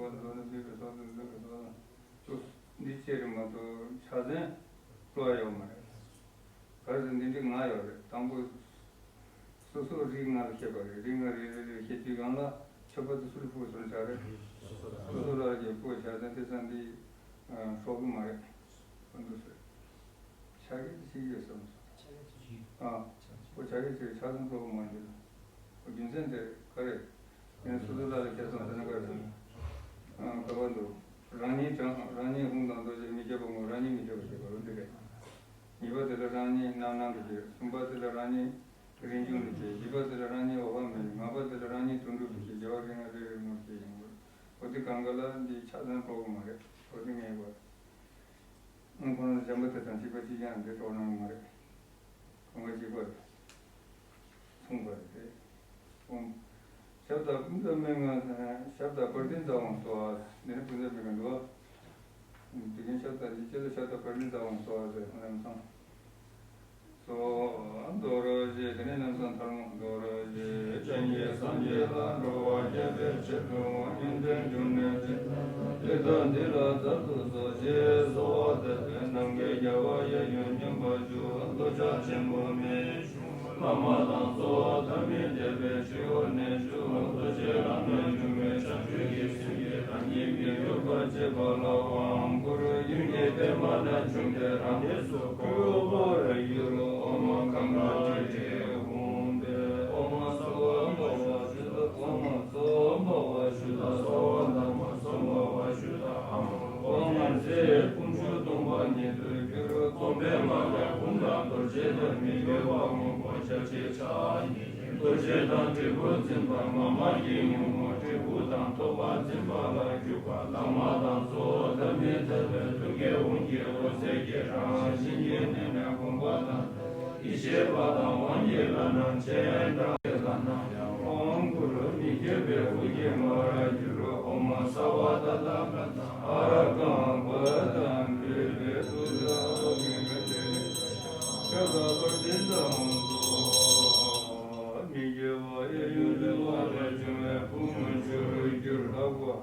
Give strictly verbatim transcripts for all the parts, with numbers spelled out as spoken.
ཚོགས་ལ་འགྲོ་ན་འདུས་པའི་ཚོགས་དང་འདུས་པའི་ཚོགས་དང་ཅུ། འདི་བཅས་རེད་མ་གཏོགས་ཕྱག་མཚན་ལོག་ཡོད་མ་རེད། གལ་སྲིད་འདི་འདྲ་ལྔ་ཡོད་རེད། དང་པོ། སོ་སོ་རིགས་ལྔ་ལ་བཤད་པ་རེད། རིགས་ལྔ་རེ་རེ་རེ་བཤད་དུས་སྒང་ལ་མཆོད་པ་དེ་སུ་ལ་ཕུལ་དགོས་ཟེར་ན་ཆགས་རེད། སོ་སོ་རང་གི་ཕུལ་བ་ཆགས་ཙང་དེ་ཙང་འདི་ཨ་ཧྲོག་གི་མ་རེད། ཁོ་འདུག་ཟེར། ཕྱག་རྒྱ་དེ་ཕྱི་ཡོད་བསམ་སོང་། ཨ། ཁོ་ཕྱག་རྒྱ་ཆེ་ཕྱག་མཚན་ལོག་མ་འགྱུར། ཁོ་རྒྱུ་མཚན་དེ་ག་རེད། ཡིན་སོ་སོ་ལ་ལ་ཁྱད་སོང་ཟེར་ན་ག་རེ་ཟེར་ན། ཨ་ག་པར་འདུག་རང་ཉིད་དྲང་རང་ཉིད་ཧཱུྃ་དང་རྡོ་རྗེ་མི་བསྐྱོད་པ་ངོ་། རང་ཉིད་མི་བསྐྱོད་པ་ཞེས་པ་ལོ་འདི་རེད། གཉིས་པ་དེ་ལ་རང་ཉིད་རྣམ་སྣང་དུ་བྱེད། གསུམ་པ་དེ་ལ་རང་ཉིད་རིན་འབྱུང་དུ་བྱེད། བཞི་པ་དེ་ལ་རང་ཉིད་འོད་དཔག་མེད། ལྔ་པ་དེ་ལ་རང་ཉིད་དོན་གྲུབ་ཏུ་བྱེད། རྒྱལ་བ་རིགས་ལྔ་རེ་རེ་ངོ་ཤེས་ཡོང་དགོས། འོ་དེ་གང་ག་ལ་འདི་ཕྱག་མཚན་ཕོག་གི་མ་རེད། འོ་དེ་ངེས་པར། ཨང་ཁོ་རང་གཞན་པ་དེ་དང་གཅིག་པ་གཅིག་རྐྱང་དེ་གྲོགས་རང་གི་མ་རེད། གང་ག་གཅིག་པ་རེད། མཚུངས་པ་རེད་དེ། ཨོ། ཞབས་དང་པུས་མོ་མི་མངའ། ཞབས་དང་པར་ལྡན་ཟ་འོག་སོ། འདི་ནི་པུས་མོ་མི་མངའ་འདུག་ཨ། དེ་ནས་ཞབས་དང་འདི་སྐྱེ་ལ་ཞབས་དང་པར་ལྡན་ཟ་འོག་སོ་ཟེར་ལམ་སང་། སོ། རྡོ་རྗེ་དེ་ནས་ལམ་སང་ཐལ་མོ། རྡོ་རྗེ་ཅན་གྱིས་སངས་རྒྱས་ལ་འགྲོ་བ་བསྐྱབ་པའི་ཕྱིར་དུ་ཡོན་ཏན་འབྱུང་གནས་ཀྱི་དེ་དག་འདི་ལ་བདག་ཏུ་གསོལ་ཞེས་གསོལ་བ་བཏབ་པས། ནམ་མཁའི་རྒྱལ་བ་གཡས་གཡོན་མཉམ་པར་བཞུགས། འདོད་ཆགས་ཆེན་པོ་མེད། བླ་མ་དང་གཙོ་བོ་ཐ་མལ་དད་པས་སྤྱི་བོ་ནས་ཞུགས། རྡོ་རྗེ་ལམ་ནས་འབྱུང་བའི་བྱང་ཆུབ་ཀྱི་སེམས་ཀྱིས་རང་ཉིད་མི་འགྱུར་བར་བྱེད་པ་ལ་དབང་བསྐུར། ཡུམ་གྱི་པདྨ་ནས་བྱུང་སྟེ་རང་གནས་སུ་གུས་པར་གྱུར། ཨོཾ་གང་ག་ཏྲཱི་ཧཱུྃ་ཕཊ། ཨོཾ་སརྦ་འཕངས་པ་ཞུ་དང་། ཨོཾ་སརྦ་འཕངས་པ་ཞུ་དང་། སརྦ་དྷརྨ་སམ་བྷ་ཝ་ཞུ་དང་། ཨོཾ་ཨ་ཏི་ཤའི་དཀོན་མཆོག་སྟོང་པ་ཉིད་དུ་གྱུར། སྟོང་པའི་ངང་ལས་ཧཱུྃ་དང་རྡོ་རྗེ་ལ་མི་འགྱུར་བ་སྔོན་པོ་འཆར་བྱེད་ཕྱག་གཉིས། རྡོ་རྗེ་དང་དྲིལ་བུ་འཛིན་པ་མཱ་མ་ཡི་ངོ་བོ། དྲིལ་བུ་དང་ཐོད་པ་འཛིན་པ་ལ་འཇུག་པ། བླ་མ་དང་གཙོ་བོ་ཐ་མལ་དད་པས་ཐུགས་ཀའི་དབང་གིས་འོད་ཟེར་གྱིས་རང་བཞིན་གྱིས་མནན་ནས་དགོངས་པ་དང་ཡེ་ཤེས་པ་དང་དབང་གི་ལྷ་རྣམས་སྤྱན་དྲངས་ཏེ། ལྷ་རྣམས་ཡང་དབང་བསྐུར། མི་བསྐྱོད་པའི་དབུ་རྒྱན་མར་གྱུར། ཨོཾ་སརྦ་ད་ཏ་ག་ཏ་ཨ་ར་ཀཾ་པ་ཏཾ་བཻ་ཌཱུརྱ་ཨ་ཏི་ཤ་ཏ་པར་ཏི་ཏ་ཧཱུྃ་སྭཱ་ཧཱ། མི་དགེ་བ་གཡས་གཡོན་ལུས་པ་ལས་བྱུང་བའི་ཕུང་པོ་བཅུར་གྱུར་ལགས་པ།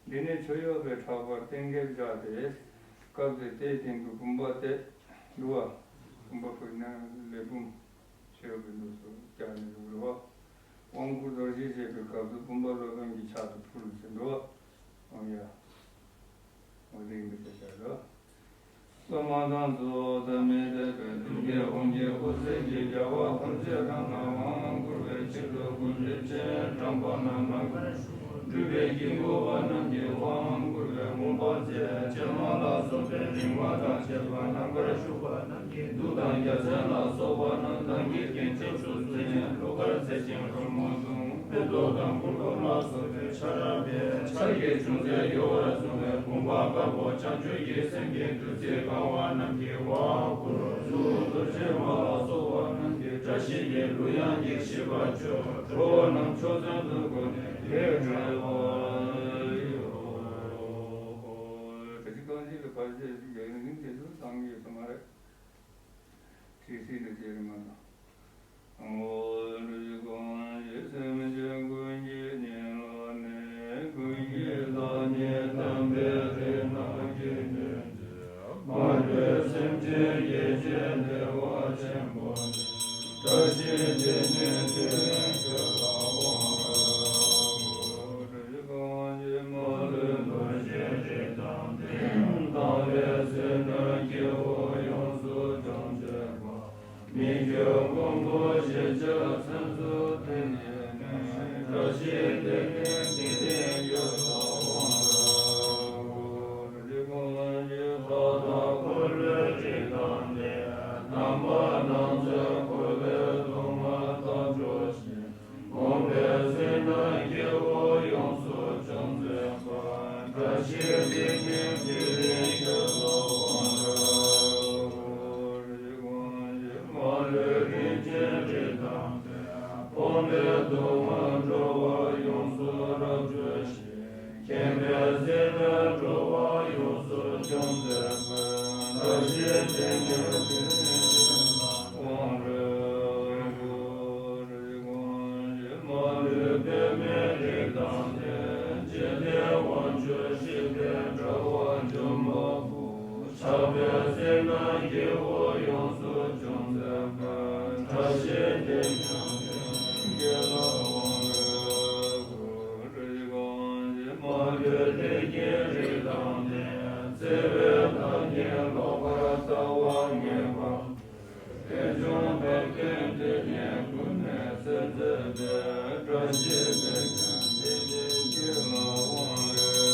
འདི་ནི་མཆོད་གཡོག་པའི་ཕྲག་པར་རྟེན་འབྲེལ་བཞག་སྟེ། སྐབས་དེར་རྟའི་སྟེང་དུ་བུམ་པ་བཏེགས་འདུག་པ། བུམ་པ་ཕུལ་ན་ལས་བུམ། ཆོས་ཀྱི་ལུགས་སུ་བསྐྱར་ནས་འདུག་རེད་བ། དབང་བསྐུར་རྡོ་རྗེ་ཅེས་པའི་སྐབས་སུ་བུམ་པ་སློབ་དཔོན་གྱི་ཕྱག་ཏུ་ཕུལ་ཟེར་འདུག་བ། འོང་ཡ། འོ་དེ་ཡིན་པའི་ཆ་བཞག་རེད། སློབ་མ་དང་ཚོགས་ཐ་མལ་དད་པས་ཐུགས་བསྐྱེད་དབང་གིས་འོད་ཟེར་གྱིས་རྒྱལ་བ་ཐམས་ཅད་རང་ལ་དབང་བསྐུར་བའི་ཕྱིར་དུ་ཀུན་འདུས་ཆེན་དྲངས་པ་ན་ནམ་མཁར་བཞུགས་པ་སྤྲུལ་པའི་དཀྱིལ་འཁོར་པ་རྣམས་ཀྱིས་དབང་བསྐུར་བའི་མངོན་པ་མཛད། སྤྱན་མ་ལ་སོགས་པའི་རིག་མ་དང་བཅས་པ་ནམ་མཁར་བཞུགས་པ་རྣམས་ཀྱིས་གདུགས་དང་རྒྱལ་མཚན་ལ་སོགས་པ་རྣམས་དང་གི་རྒྱན་ཆ་ཆུ་ཚོད་ཅན་གླུ་གར་མཛེས་ཤིང་རོལ་མོ་བརྡུང་། སྨན་ཏོག་དང་གུར་གུམ་ལ་སོགས་པའི་ཆར་རམ་པའི་ཆར་གྱིས་ཅུང་ཟད་གཡོ་བར་བཟུང་བའི་བུམ་པ་དཀར་པོ་བྱང་ཆུབ་ཀྱི་སེམས་ཀྱི་བདུད་རྩིས་གང་བ་རྣམས་ཀྱིས་དབང་བསྐུར། གཙུག་ཏོར་ཆེན་མ་ལ་སོགས་པ་རྣམས་ཀྱིས་བཀྲ་ཤིས་ཀྱི་གླུ་དབྱངས་ཀྱིས་ཤིས་པར་བརྗོད། ཁྲོ་བོ་རྣམས་མཆོག་སྩོལ་དུ་བཀོད་ནས་དེར་བསྒྲལ་བ་ཡི་ཧོ། ག་ཅི་གང་ཞིག་ལ་བར་ཆད་ཞིག་ཡང་ཡིན་དེ་ཚོ་བཏང་གི་ཡོད་ས་མ་རེད། ཇི་སྲིད་ནས་ཅི་རིགས་མ་དང་། འོ་རུས་གང་ཞིག་སེམས་ཅན་ཀུན་གྱི་སྙིང་ལ་གནས། ཀུན་གྱི་བདག་ཉིད་དམ་པའི་རིགས་རྣམས་ཀྱི་མཐུན་རྫས། མ་ལུས་སེམས་ཅན་སྐྱེ་མཆེད་བདེ་བ་ཆེན་པོ་ནི། བཀྲ་ཤིས་དེ་ཉིད་དེ་རིང་ཁྱོད་ལ་དབང་བསྐུར། རུས་གང་ཞིག་མ་ལུས་འདུ་ཤེས་རིགས་དང་ལྡན། དང་བའི་བསོད་ནམས་སྐྱེ་བོ་ཡོངས་སུ་འཇོམས་བྱེད་པ། མི་བསྐྱོད་མགོན་པོ་ཞེས་བྱ་མཚན་མཚོན་དེ་ཉིད་ནི། བཀྲ་ཤིས་དེ་ཉིད་དེ་རིང་ཁྱོད་ལ་དབང་བསྐུར། རུས་གང་ཞིག་ལྷ་དང་འཁོར་ལོའི་རིགས་དང་ལྡན། དམ་པ་དང་ཚོགས་འཁོར་ལོའི་སྡུག་བསྔལ་དག་བཅོམ་ཞིང་། མོངས་པའི་བསོད་ནམས་སྐྱེ་བོ་ཡོངས་སུ་འཇོམས་མཛད་པ། བཀྲ་ཤིས་དེ་ཉིད་དེ་རིང་ཁྱོད་ལ་དབང་བསྐུར། མ་ལུས་རིན་ཆེན་རིགས་དང་ལྡན། ཕོངས་པའི་སྡུག་བསྔལ་འགྲོ་བ་ཡོངས་སུ་རབ་བྱོས་ཤིག། མཁྱེན་པའི་བརྩེ་ལྡན་འགྲོ་བ་ཡོངས་སུ་སྐྱོང་མཛད་པའི། བཀྲ་ཤིས་དེ་ཉིད་དེ་རིང་ཁྱོད་ལ་དབང་བསྐུར། མ་ལུས་པདྨའི་རིགས་དང་ལྡན། འཇིག་རྟེན་དབང་ཕྱུག་གཤེགས་པའི་དྲ་བ་འཇོམས་པ་པོ། ཆགས་པའི་བསོད་ནམས་སྐྱེ་བོ་ཡོངས་སུ་འཇོམས་མཛད་པ། བཀྲ་ཤིས་དེ་ཉིད་དེ་རིང་ཁྱོད་ལ་དབང་བསྐུར། རུས་གང་ཞིག་མ་ལུས་ལྷས་བྱིན་རིགས་དང་ལྡན། བརྩེ་བའི་བདག་ཉིད་ལོག་པར་ལྟ་བ་ངེས་པ། རྨད་བྱུང་བདག་བསྟོད་དེ་ཉིད་ཀུན་ནས་གསལ་མཛད་པའི། བཀྲ་ཤིས་དེ་ཉིད་དེ་རིང་ཁྱོད་ལ་དབང་བསྐུར།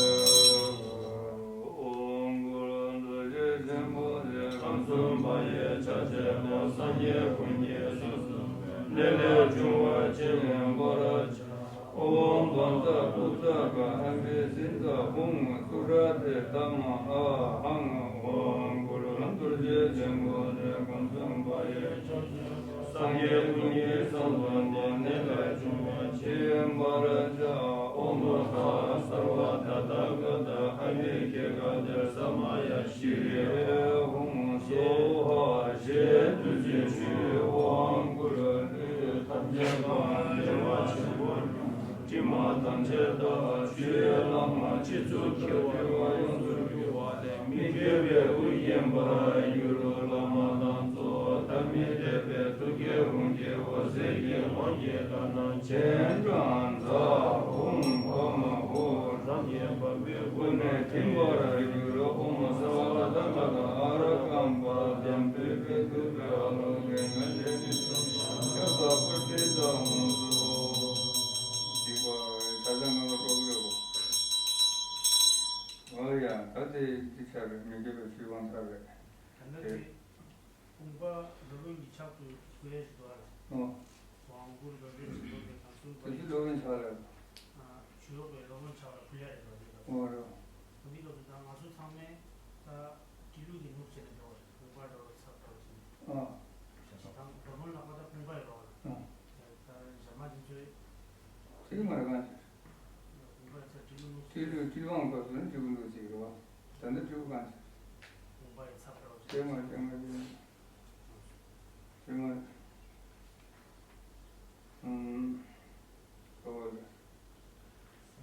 འོ་གུ་རུ་རྡོ་རྗེ་ཆེན་པོ་ལས། ཁམས་གསུམ་པ་ཡི་ཆ་བྱད་པ། སངས་རྒྱས་ཀུན་གྱི་སྲས་སུ་འཁོད། ནད་ལས་བྱུང་བ་ཅི་ཡིན་པར་བྱ། ཨོཾ་བཛྲ་ཀུ་ཙ་ཀ་ཨ་བྷི་སིདྡྷ་ཧཱུྃ། སུ་ར་དྷི་དྷརྨ་ཨཱཿཧཱུྃ། འོ་གུ་རུ་རྡོ་རྗེ་ཆེན་པོ་ལས། ཁམས་གསུམ་པ་ཡི་ཆ་བྱད་པ། སངས་རྒྱས་ཀུན་གྱི་སྲས་སུ་འཁོད། ནད་ལས་བྱུང་བ་ཅི་ཡིན་པར་བྱ། ཨོཾ་བཛྲ་སརྦ་ཏ་ཐཱ་ག་ཏ་ཨ་བྷི་ཥི་ཀ་དྷརྨ་ཡ་ཤྲཱི་ཧཱུྃ་སྭཱ་ཧཱ་ཞེས་བདུད་རྩིའི་ཆུས་དབང་བསྐུར། ལུས་ཐམས་ཅད་དང་བདེ་བ་ཆེན་པོ་སྙོམས། དྲི་མ་ཐམས་ཅད་དག་ཆུའི་ལྷག་མ་སྤྱི་གཙུག་གི་འོད་མ་ཡོངས་སུ་གྱུར་པ་ལས། མི་བསྐྱོད་པའི་སྐུ་བརྙེས་པར་གྱུར། བླ་མ་དང་ཚོགས་ཐ་མལ་དད་པས་ཐུགས་བསྐྱེད་དབང་གིས་འོད་ཟེར་གྱི་དབང་གིས་ཏདྱ་ཐཱ་ནཱ་ཚེ་འབྲང་ཛཿཧཱུྃ་པདྨ་ཧཱུྃ། རང་གི་བ་སྤུའི་ཀུན་ནས་ཐིམ་པར་གྱུར། ཨོཾ་སརྦ་ཏ་ཐཱ་ག་ཏ་ཨཱ་ར་ཀཾ་པ་དཾ་པུཥྤེ་ཏུ་ཏེ་ཨ་ལོ་ཀེ་ནཱ་དྷཱིཿ་ཏུཏྟཱ་ཡ་ས་པྲ་ཏི་ཏ་ཧཱུྃ་སྭཱ་ཧཱ། ཅིག་པ་ཆ་ཚང་ང་ལ་སྤྲོ་གི་རེད་གོ། ཨོ་ཡ། ད་དེ་དེ་ཆ་རེད། མི་བསྐྱོད་པའི་ཆུས་དབང་ཚར་རེད། ད་ལྟ་དེ། དེ་བུམ་པ་སློབ་དཔོན་གྱི་ཕྱག་ཏུ་ཕུལ་ཡས་ཞིག་འདུག་ཨ་ལ། ཨོ། དབང་བསྐུར་རྡོ་རྗེ་ཆེན་པོ་དེ་ཁམས་གསུམ་པ་དེ་ཡི་སློབ་དཔོན་ཕྱག་ལ། ཨ། ཇོ་བོ་པའི་སློབ་དཔོན་ཕྱག་ལ་ཕུལ་ཡས་ཡོད་པ་རེད། ཨོ་རེད། འདི་སྐབས་སུ་ད་ང་ཚོ་ཚང་མས་ད་སྤྲེལ་ལུག་གི་ནུབ་བྱས་ནས་འགྲོ་བ་རེད། བུམ་པ་འདྲ་བོ་ཚབ་འདྲ་བོ་བྱས་ནས། ཨོ། ད་སྡོམ་པ་ལག་པ་ད་བུམ་པ་ཡོད་རེད་བ་ལ། ཨོ། ད་ཞྭ་དམར་འདི་ཚོས། དེ་མ་རེད་གང་ཞིག་བུམ་པ་ཚབ་སྤྲེལ་ལུག་ནུབ་བྱས། སྤྲེལ་ལུག་སྤྲེལ་དབང་སྐབས་སུ་ནི་སྤྲེལ་ལུག་ཅིག་རེད་བ། ད་ནི་སྤྲེལ་ལུག་གང་ཞིག་བུམ་པ་ཡི་ཚབ་འདྲ་བོ་བྱས། དེ་མ་རེད་དེ་མ་རེད། དེ་མ་རེད། ཨུམ། ཨོ་ལེ།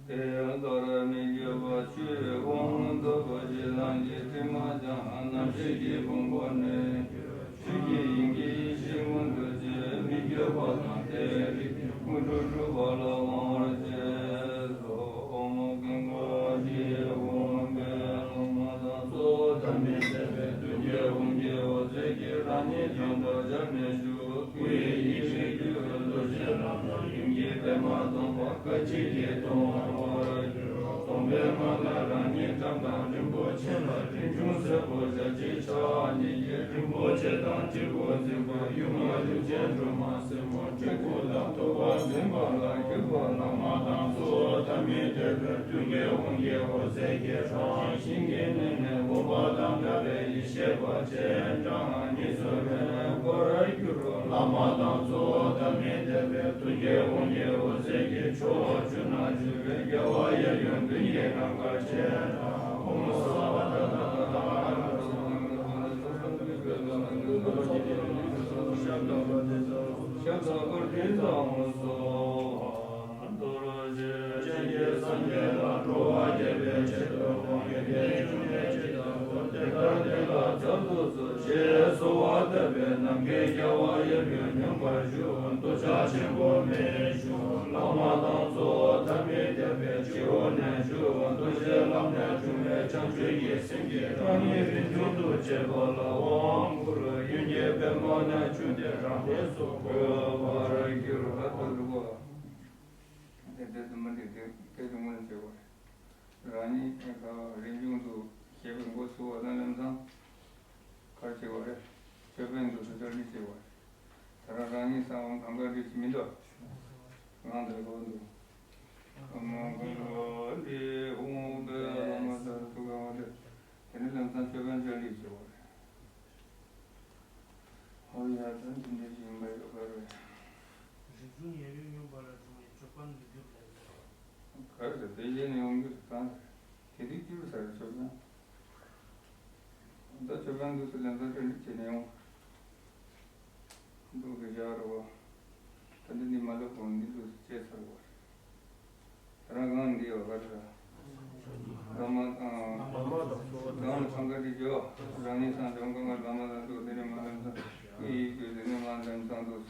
དེ་ལྟར་མི་བསྐྱོད་པ་ཆུའི་དབང་ཐོབ་པ་ཞེ་སྡང་གི་དྲི་མ་སྦྱང་། རྣམ་ཤེས་ཀྱི་ཕུང་པོ་ནི་ཆོས་ཀྱི་དབྱིངས་ཀྱི་ཡེ་ཤེས་མངོན་དུ་བྱས། མི་ དངོས་གྲུབ་སྒྲུབ་པ་ལ་དབང་བར་བྱས་སོ། ཨོཾ་གང་ག་ཌི་ཧཱུྃ་ཕཊ། བླ་མ་དང་གཙོ་བོ་ཐ་མལ་དད་པས་མདུན་བསྐྱེད་དབང་བསྐྱེད་འོད་ཟེར་གྱིས་རང་ཉིད་དོན་དུ་སྦྱར་ནས་བཞུགས། སྐུ་ཡི་ཡེ་ཤེས་རྒྱུད་ལ་རྡོ་རྗེ་ལམ་དང་ཡུམ་གྱི་པདྨ་སྟོང་པ་སྐད་ཅིག་གིས་མཐོང་བར་གྱུར། སྟོང་པའི་ངང་ལས་རང་ཉིད་བཀྲག་མདངས་རིན་པོ་ཆེ་ལ་རིན་འབྱུང་སེར་པོ་ཞལ་གཅིག་ཕྱག་གཉིས་ཀྱིས་རིན་པོ་ཆེ་དང་སྤྲེའུ་འཛིན་པ་ཡུམ་ལ་ལུས་ཅན་སྒྲོལ་མ་སེར་མོ་སྤྲེའུ་དང་ཐུབ་པ་འཛིན་པ་ལ་གུས་པ། བླ་མ་དང་གཙོ་བོ་ཐ་མལ་དད་པས་མདུན་བསྐྱེད་དབང་བསྐྱེད་འོད་ཟེར་གྱིས་རང་བཞིན་གྱི་གནས་ནས་འོད་དཔག་དང་འདྲ་བའི་ཡེ་ཤེས་པ་སྤྱན་དྲངས་ནས་གཉིས་སུ་མེད་པར་གྱུར། བླ་མ་དང་གཙོ་བོ་ཐ་མལ་དད་པས་མདུན་བསྐྱེད་དབང་བསྐྱེད་འོད་ཟེར་གྱིས་ཕྱོགས་བཅུ་ན་བཞུགས་པའི་རྒྱལ་བ་ཡབ་ཡུམ་མདུན་གྱི་རྣམ་པར་སྤྱན་དྲངས། ཨོཾ་སྭ་བྷཱ་ད་ཏ་ན་ད་ན་ར་ཧ་ན་ཤ་ཏ་པ་ཏི་ཏ་ཤ་ཏ་པ་ཏི་ཏ། ཤ་ཏ་པ་ཏི་ཏ་ཧཱུྃ་སྭཱ་ཧཱ། རྡོ་རྗེ་ཅན་གྱིས་སངས་རྒྱས་ལ་འགྲོ་བ་བསྐྱབ་པའི་ཆེད་དུ་དབང་ཡོན་ཏན་འབྱུང་བའི་ཕྱིར་དུ་དེ་ལྟར་དེ་ལ་བྱར་དུ་གསོལ་ཞེས་གསོལ་བ་བཏབ་པས་ནམ་མཁའི་རྒྱལ་བ་ཡབ་ཡུམ་སྙོམས་པར་ཞུགས། འདོད་ཆགས་ཆེན་པོ་མེད་བཞུགས། བླ་མ་དང་གཙོ་བོ་ཐ་མལ་དད་པས་སྤྱི་བོ་ནས་ཞུགས། རྡོ་རྗེ་ལམ་ནས་བྱུང་བའི་བྱང་ཆུབ་ཀྱི་སེམས་ཀྱིས་རང་ཉིད་རིན་འབྱུང་དུ་བྱེད་པ་ལ་དབང་བསྐུར། ཡོན་གྱི་པདྨ་ནས་བྱུང་སྟེ་རང་གནས་སུ་འགོད་པར་གྱུར། ད་ལྟ་འདུག་གོ། དེ་དེ་དུ་མ་འདི་དེ་སྐད་དུ་མངོན་བྱེད་པ་རེད། རང་ཉིད་རིན་འབྱུང་དུ་བྱེད་པའི་འགོ་ཚུགས་པ་དང་ལམ་སང་ག་རེ་བྱེད་པ་རེད། ཅོད་པན་འདུག་སེ་ཅོ་འདྲི་བྱེད་པ་རེད། ད་རང་རང་ཉིད་གསང་བ་གང་ག་འདྲི་བྱེད་མི་འདུག་ང་འདིར་གོ་འདུག་ཨ་མ་གང་ག་འདྲི་འོང་བའི་བླ་མ་ལྟར་དུ་གང་བ་དེ། དེ་ནི་ལམ་སང་ཅོད་པན་ཅོ་འདྲི་བྱེད་པ་རེད། ཧོ་ཡ་ད་འདི་འདྲ་ཞིག་ཡིན་པ་ཡོད་པ་རེད། རིག་འབྱུང་ཡབ་ཡུམ་སྙོམས་པ་ལ་འབྱུང་བའི་ཅོད་པན་མི་འགྱུར་ལས། ག་རེ་ཟེར་དེ་ཡེ་ནས་ཡོང་རྒྱུ་ཟེར་གང་ཟེར། དེ་དུས་སྐྱིད་པོ་ཟེར་ཅོད་པན། ད་ཅོད་པན་འདུག་སེ་ལམ་སང་ཅོ་འདྲི་བྱས་ནས་ཡོང་། འདུག་སེ་བཞག་རོགས། ད་འདི་འདི་མ་ལབ་གོང་འདི་འདུག་སེ་བྱས་ཚར་བ་རེད། ད་རང་གང་འདི་ཡོད་ག་རེ་ར། བླ་མ་དང་། བླ་མ་དང་གཙོ་བོ་དང་གང་ག་འདི་བརྗོད། རང་ཉིད་སངས་རྒྱས་གང་ག་བླ་མ་དང་འདུག་དེ་ནས་མ་ལམ་སང་། སྐུ་ཡི་རྒྱུད་དེ་ནས་མ་ལམ་སང་འདུག་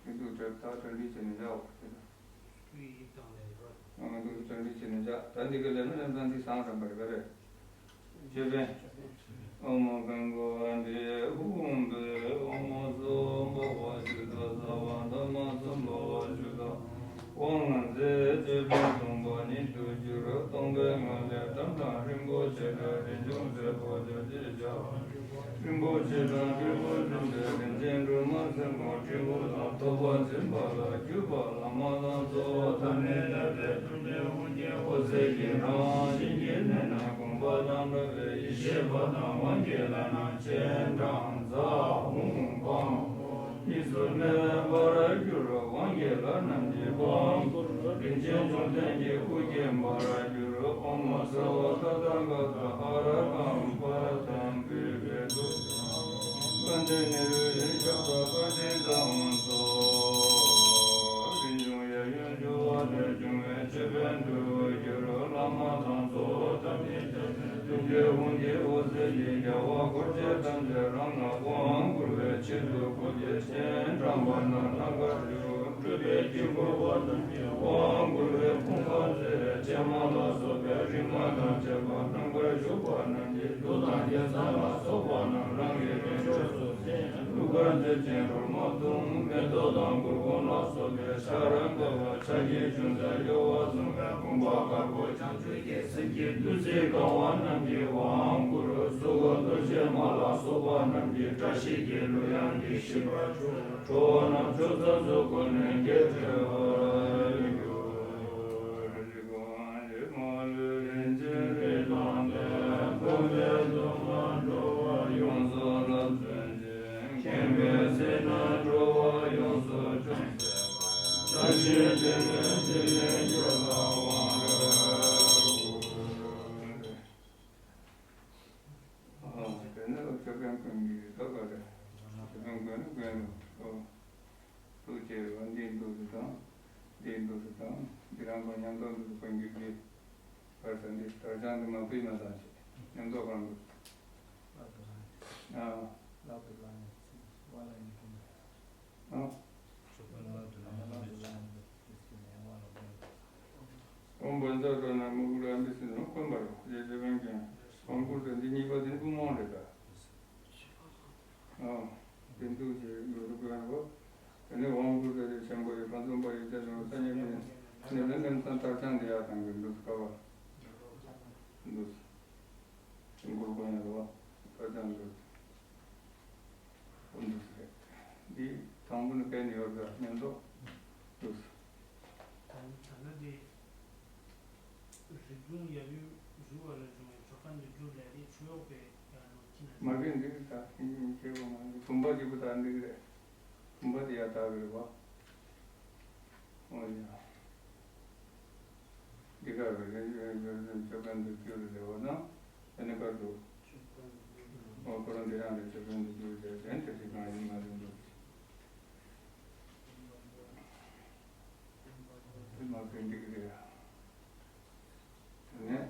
དེ་འདུག་སེ་ད་ཅོ་འདྲི་བྱས་ནས་བཞག་འོ་དེ་ལ། སྐུ་ཡི་དབྱིབས་དང་ལྡན་པར། ཨ་མ་འདུག་སེ་ཅོ་འདྲི་བྱས་ནས་བཞག་ད་འདི་ག་ལས་ན་ལམ་སང་འདི་སང་རམ་པ་རེད་ག་རེ། ཅོད་པན། ཨོཾ་གང་ག་ཌི་ཧཱུྃ་ཕཊ། ཨོཾ་སྭ་བྷཱ་ཤུདྡྷ་སརྦ་དྷརྨ་སམྦྷ་ཝ་ཤུདྡྷ་དབང་མཛད་ཅོད་པན་སྟོང་པ་ཉིད་དུ་གྱུར། སྟོང་པའི་ངང་ལས་བཀྲག་མདངས་རིན་པོ་ཆེ་ལ་རིན་འབྱུང་སེར་པོ་ཞལ་གཅིག་ཕྱག་རིན་པོ་ཆེ་དང་སྤྲེའུ་འཛིན་པའི་རིན་ཆེན་སྒྲོལ་མ་སེར་མོ་སྤྲེའུ་དང་ཐུབ་པ་འཛིན་པ་ལ་གུས་པ། བླ་མ་དང་གཙོ་བོ་ཐ་མལ་དད་པས་མདུན་བསྐྱེད་དབང་བསྐྱེད་འོད་ཟེར་གྱིས་རང་བཞིན་གྱི་གནས་ན་དགོངས་པ་དང་འདྲ་བའི་ཡེ་ཤེས་པ་དང་དབང་བསྐྱེད་ལ་ནི་སྤྱན་དྲངས་མཛའ་འོང་སྤང་། གཉིས་སུ་མེད་པར་གྱུར། དབང་བསྐྱེད་ལ་རྣམས་ཀྱིས་དབང་བསྐུར། རིན་ཆེན་འབྱུང་ལྡན་གྱི་དབུ་རྒྱན་འབར་གྱུར། ཨོཾ་སརྦ་ཏ་ཐཱ་ག་ཏ་ཨ་ར་ཧཾ་པ་དྷཾ་བྷུ་བྷེ་ཏུ། དཀའ་འདས་ནི་རུའི་ཞགས་པ་བཀའ་དྲིན་དང་མཚུངས། རིན་འབྱུང་ཡབ་ཡུམ་འགྱུར་བ་ལས་བྱུང་བའི་ཅོད་པན་དུ་གྱུར། བླ་མ་དང་གཙོ་བོ་ཐ་མལ་དད་པས་མདུན་བསྐྱེད་དབང་བསྐྱེད་འོད་ཟེར་གྱིས་རྒྱལ་བ་འཁོར་བཅས་ཐམས་ཅད་རང་ལ་དབང་བསྐུར་བའི་ཆེད་དུ་སྐུ་སྐྱེ་སྤྱན་དྲངས་པ་རྣམས་རྣམ་པར་འཇུག་སྤྲུལ་པའི་དཀྱིལ་འཁོར་པ་རྣམས་ཀྱིས་དབང་བསྐུར་བའི་ཕུང་པོ་མཛེས་པའི་ཕྱེ་མ་ལ་སོགས་པའི་རིག་མ་དང་བཅས་པ་རྣམ་པར་བཞུགས་པ་རྣམས་ཀྱིས་གདུགས་དང་རྒྱལ་མཚན་ལ་སོགས་པ་རྣམས་རང་གི་རིགས་མཆོག་ཏུ་བསྟན། གླུ་གར་མཛེས་ཤིང་རོལ་མོ་དུང་མེ་ཏོག་དང་གུར་གུམ་ལ་སོགས་པའི་ཆར་འབབ་པ་ཆར་གྱི་ཅུང་ཟད་གཡོ་བ་བཟུང་བའི་བུམ་པ་དཀར་པོ་བྱང་ཆུབ་ཀྱི་སེམས་ཀྱི་བདུད་རྩིས་གང་བ་རྣམས་ཀྱིས་དབང་བསྐུར། གཙུག་གི་རྡོ་རྗེ་མ་ལ་སོགས་པ་རྣམས་ཀྱིས་བཀྲ་ཤིས་ཀྱི་གླུ་དབྱངས་ཀྱིས་ཤིས་པར་བརྗོད། ཁྲོ་བོ་རྣམས་ཕྱོགས་མཚམས་སུ་བཀོད་ནས་སྐད་བསྒྲགས་པར་གྱུར། མཁྱེན་པའི་ཚེ་ན་འགྲོ་བ་ཡོངས་སུ་སྐྱོང་ཟེར་བའི་བཀྲ་ཤིས་དེ་ནས་དེ་ལས་འགྱུར་ལ་དབང་བསྐུར། ཨ། དེ་ནས་ཅོད་པན་གོན་གྱི་ཡོད་ད་ག་རེ། ཅོད་པན་གོན་ན་གོན་རུང་། ཨོ། ཐུགས་རྗེ་ཆེ། འདི་འདུག་སེ་དང་། འདི་འདུག་སེ་དང་། འདི་རང་ཚོ་མཉམ་དུ་འདུག་སེ་གོན་རྒྱུ་འདི། ག་རེ་ཟེར་འདི་དར་དཔྱང་འདི་མ་ཕུད་མ་བཏང་ཞིག་མཉམ་དུ་གང་འདུག་ཨ། ལག་ཏུ་བླངས་ནས་ཚིག་བ་ལ་ཉིད་ཀུན། ཨ། ཅོད་པན་ལག་ཏུ་ ད་ལྟ་ན་མུ་གུ་ར་ཨམ་སྲི་ནོ་དཀོན་པ་རོ། རྗེ་ཅོད་པན་གྱིས་དབང་བསྐུར་ཏེ། འདི་གཉིས་པ་དེ་ནི་པུས་མོ་རེད་ད། ཨོ། དེ་འདུག་ཅེས་ཡོད་དགོས་ཡོད་གོ། དེ་ནས་དབང་བསྐུར་ཏེ་ཆེན་པོ་ཡི་ཁམས་གསུམ་པ་ཡི་ཆ་ནས་སངས་རྒྱས་ཀུན་ནི་ལན་ལན་ཚང་ལྟར་ཀྱང་འདི་ཡག་དང་གི་འདུག་ཀ་བ། འདུག་ཅེས་མགུར་པ་ཡང་རེད་བ། ལྟར་ཀྱང་འདུག་འདུག་ཟེར། འདི་དང་པོ་ནི་སྐད་ནི་ཡོད་ཀྱང་ཉན་ཐོས་འདུག་ད་ད་ལྟ་འདི་རིགས་ལུང་ཡབ་ཡུམ་བཞུགས་པ་ལ་འབྱུང་བའི་ཆོ་ག་འདི་འགྲུབ་ལས་རིགས་ཆོས་འོག་པའི་ཡར་ལོ་ཅི་ན་མ་གི་འདི་ད་ཤིན་ཅིང་ཁྱེད་པོ་མ་འདི་བུམ་པ་གཅིག་པུ་ད་འདི་རེད། བུམ་པ་དེ་ཡར་ད་གི་རེད་བ། འོ་ཡ། འདི་ག་རུ་རེ་རེ་རེ་རེ་ཆོ་ག་འདི་བསྒྱུར་རེ་བ་ན། ཨ་ནི་ག་རུ། འོ་ཁོ་རང་འདི་རང་རེ་ཆོ་ག་འདི་བསྒྱུར་རེ་གཞན་དེ་ཞིག་གང་ཡིན་མ་རེད་འདུག་དེ་མ་གི་འགྲིག་རེད། དེ་ནས།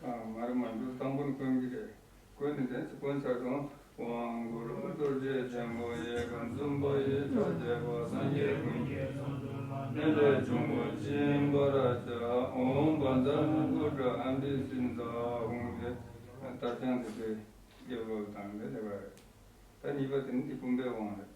ཨ་མ་རེད་མ་འདུག་དང་པོ་ནི་ཀུན་གྱི་རེད། ཀུན་ནི་དེ་ཚེ་ཀུན་ཚར་སོང་། དབང་བསྐུར་རྡོ་རྗེ་ཆེན་པོ་ཡི། ཁམས་གསུམ་པ་ཡི་ཕྱག་བྱེད་པ། སངས་རྒྱས་ཀུན་གྱི་གཙུག་ཏོར་ལ། ནད་ལས་བྱུང་བ་ཅི་ཡིན་པར་བྱ། ཨོཾ་བཛྲ་མུ་ཀུ་ཏྲ་ཨ་ཏི་སིན་ཛ་ཧཱུྃ་ཟེར། ལྟར་ཀྱང་དེ་ཚེ་རྒྱབ་ལོག་དང་ལས་ལེགས་པ་རེད། ད་གཉིས་པ་དེ་ནི་འདི་བུམ་པའི་དབང་རེད།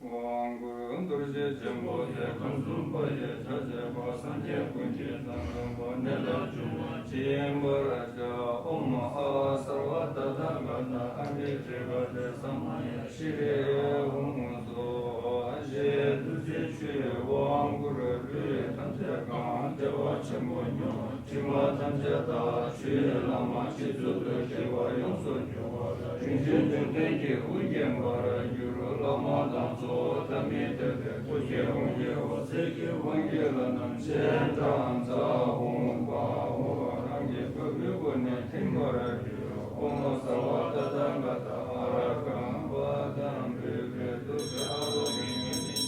དབང་བསྐུར་རྡོ་རྗེ་ཆེན་པོ་ཡི། ཁམས་གསུམ་པ་ཡི་ཕྱག་བྱེད་པ། སངས་རྒྱས་ཀུན་གྱི་གཙུག་ཏོར་ལ། ནད་ལས་བྱུང་བ་ཅི་ཡིན་པར་བྱ། ཨོཾ་ཨཱཿསརྦ་ཏ་ཐཱ་ག་ཏ་ཨ་ཏི་ཏྲི་ཀ་ཏེ་ས་མ་ཡ་ཤྲཱི་ཧཱུྃ་སྭཱ་ཧཱ། ཞེས་བདུད་རྩིའི་ཆུ་ཡིས་དབང་བསྐུར། ལུས་ཐམས་ཅད་གང་། བདེ་བ་ཆེན་པོ་མྱོང་། དྲི་མ་ཐམས་ཅད་དག་ཆུ་ཡི་ལམ་ཆེས་ཚུལ་དུ་ཞི་བ་ཡོངས་སུ་གྱུར་པ། རིན་ཆེན་འབྱུང་ལྡན་གྱི་དབུ་བརྒྱན་པར་གྱུར། བླ་མ་དང་ཚོགས་ཐ་མི་དད་པས་ཐུགས་ཀྱི་དབང་གིས་འོད་ཟེར་གྱི་དབང་གིས་ལྷ་རྣམས་སྤྱན་དྲངས། ཛཿཧཱུྃ་བཿཧཱུྃ། རང་གི་བ་སྤུའི་སྒོ་ནས་ཐིམ་པར་གྱུར། ཨོཾ་སརྦ་ཏ་ཐཱ་ག་ཏ་ཨ་ར་ཧ་ཀཾ་པ་དཾ་བི་བི་ཏུ་ཏེ་ཨ་རོ་ཧྲཱིཿ་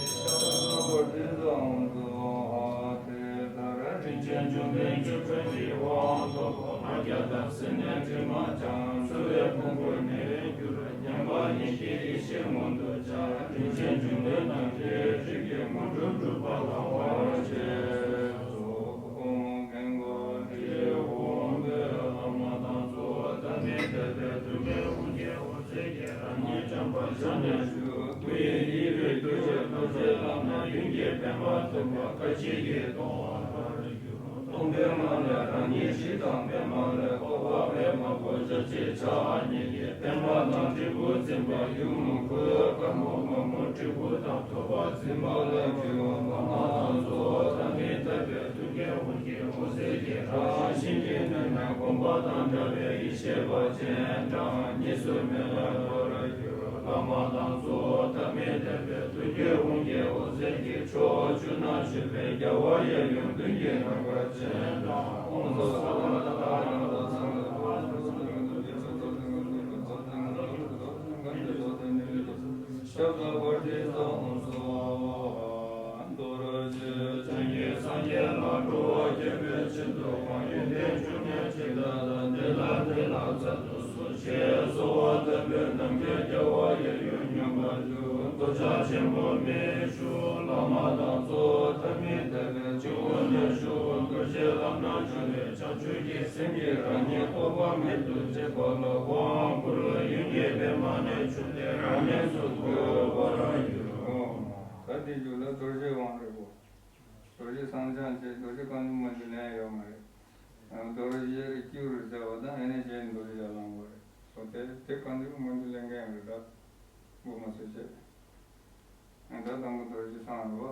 ཤ་ཏ་ན་བ་ཏི་ཏ་ཧཱུྃ་སྭཱ་ཧཱ། དེ་ལྟར་རིན་ཆེན་འབྱུང་ལྡན་ཆོས་སྤྱོད་ཀྱི་དབང་ཐོབ་པ། ལྷ་བརྒྱ་དང་སྲིན་ནི་དྲི་མ་སྦྱངས། ཚོར་བའི་ཕུང་པོ་ནི་འགྱུར། མཉམ་པ་ཉིད་ཀྱི་ཡེ་ཤེས་མངོན་དུ་བྱ། རིན་ཆེན་འབྱུང་ལྡན་རྣམས་ཀྱི་རིགས་ཀྱི་དངོས་གྲུབ་འགྲུབ་པ་གང་བར་བྱེད། ཨོཾ་མ་ཎི་པདྨེ་ཧཱུྃ་ཕཊ། བླ་མ་དང་ཚོགས་ཐ་མི་དད་པས་ཐུགས་ཀྱི་དབང་གིས་འོད་ཟེར་གྱིས་རང་ཉིད་བཀྲམ་པར་བྱ་ནས་བཞུགས། སྐུ་ཡི་དབྱེ་བས་གདུལ་བྱའི་རྡོ་རྗེ་ལ་ནི། ཡུམ་གྱི་པདྨ་ཐོད་པ་སྐད་ཅིག་གིས་སྟོང་པར་གྱུར། སྟོང་པའི་ངང་ལས་རང་ཉིད་ཧྲཱིཿདང་པདྨ་ལས། འོད་དཔག་མེད་དམར་པོ་ཞལ་གཅིག་ཕྱག་གཉིས་ཀྱིས། པདྨ་དང་དྲིལ་བུ་འཛིན་པ་ཡུམ་སྐུ། དཀར་མོ་དམར་མོ་དྲིལ་བུ་དང་ཐོད་པ་འཛིན་པ་ལས། བླ་མ་དང་ཚོགས་ཐ་མི་དད་པས་ཐུགས་ཀྱི་དབང་གིས་འོད་ཟེར་གྱིས་རང་བཞིན་གྱིས་ནི་ནི་གོམ་པ་དང་འདྲ་བའི་ཡེ་ཤེས་པ་སྤྱན་དྲངས། གཉིས་སུ་མེད་པར་རྡོལ་གྱུར། བླ་མ་དང་ཚོགས་ཐ་མི་དད་པས་ཐུགས་ཀྱི་དབང་གིས་འོད་ཟེར་གྱིས་ཕྱོགས་བཅུ་ན་བཞུགས་པའི་རྒྱལ་བ་ཡབ་ཡུམ་མདུན་གྱི་རྣམ་པར་སྤྱན་དྲངས། ཨོཾ་སརྦ་ཏ་ཐཱ་ག་ཏ་སཾ་བི་བི་ཏུ་ཏེ་ཨ་རོ་ཧྲཱིཿ་ཤ་ཏ་ན་བ་ཏི་ཏ་ཧཱུྃ་སྭཱ་ཧཱ། རྡོ་རྗེ་འཆང་གིས་སངས་རྒྱས་ལ། འགྲོ་བ་རྒྱལ་བའི་ཆེད་དུ་དབང་། ཡོན་ཏན་བཅུ་གཉིས་ཇི་ལྟར་བསྟན། དེ་ལ་དེ་ལ་མཚན་དུ་གསོལ། ཞེས་གསོལ་བ་བཏབ་པས། ནམ་མཁའི་རྒྱལ་བ་ཡབ་ཡུམ་མཉམ་པར་བཞུགས། རྡོ་རྗེ་ཆེན་པོ་མི་བཞུགས། བླ་མ་དང་ཚོགས་ཐ་མི་དད་པས། སྤྱི་བོ་ནས་ཞུགས། རྡོ་རྗེ་ལམ་སྣ་བྱུང་བའི་བྱང་ཆུབ་ཀྱི་སེམས་ཀྱིས་རང་ཉིད་རྟོག་པ་མེད་དུ་བྱེད་པ་ལ་དབང་བསྐུར། ཡུམ་གྱི་པདྨ་ནས་བྱུང་སྟེ་རང་གནས་སུ་འཁོད་པར་གྱུར། ད་འདི་རྒྱུད་ལ་རྡོ་རྗེའི་དབང་རེད་གོ། རྡོ་རྗེ་བསང་སྦྱང་བྱས། རྡོ་རྗེ་རྐང་མགྱོགས་མ་འདི་ལེན་ཡོད་མ་རེད། རྡོ་རྗེ་རིགས་སྐྱུ་རུ་བྱ་བ་དང་། ཨ་ནི་གཞན་རྡོ་རྗེ་ཡར་ལངས་པ་རེད། འོ་དེ་དེ་རྐང་མགྱོགས་མ་འདི་ལེན་མཁན་རེད་ད། དགོས་མ་ཚོད་བྱས། ཨ་ད་དང་པོ་རྡོ་རྗེ་བསང་རེད་བ།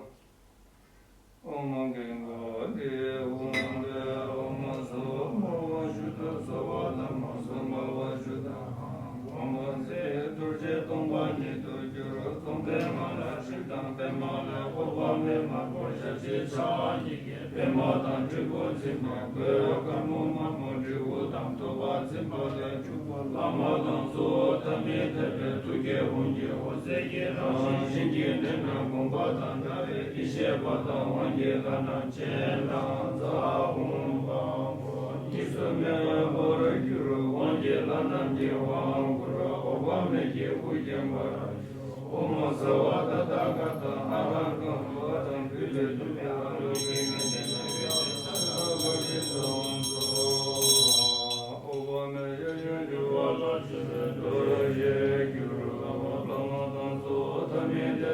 ཨོཾ་མ་ཎི་པདྨེ་ཧཱུྃ་ཕཊ། ཨོཾ་སྭ་བྷཱ་ཝ་ཤུདྡྷ་སརྦ་དྷརྨ་སམ་བྷ་ཝ་ཤུདྡྷ་ཨ་ཧཾ། དབང་བསྐུར་ཚེ་རྡོ་རྗེ་སྟོང་པ་ཉིད་དུ་གྱུར། སྟོང་པའི་ངང་ལས་ཧྲཱིཿདང་པདྨ་ལས། འོད་དཔག་མེད་དམར་པོ་ཞལ་གཅིག་ཕྱག་གཉིས་ཀྱིས། པདྨ་དང་དྲིལ་བུ་འཛིན་པ་སྐུ། དཀར་མོ་དམར་མོ་དྲིལ་བུ་དང་ཐོད་པ་འཛིན་པ་ལས། བླ་མ་དང་ཚོགས་ཐ་མི་དད་པས། ཐུགས་ཀྱི་དབང་གིས་འོད་ཟེར་གྱིས་རང་བཞིན་གྱིས་ནི་ནི་གོམ་པ་དང་འདྲ་བའི་ཡེ་ཤེས་པ་དང་དབང་གིས་ལྷ་རྣམས་སྤྱན་དྲངས། ཛཿཧཱུྃ་བཿཧཱུྃ། གཉིས་སུ་མེད་པར་གྱུར། དབང་གིས་ལྷ་རྣམས་ཀྱི་དབང་བསྐུར། འོད་དཔག་མེད་ཀྱི་དབུ་བརྒྱན་པར་གྱུར། ཨོཾ་སརྦ་ཏ་ཐཱ་ག་ཏ་ཨ་ར་ཧ་ཀཾ་པ་དཾ་བི་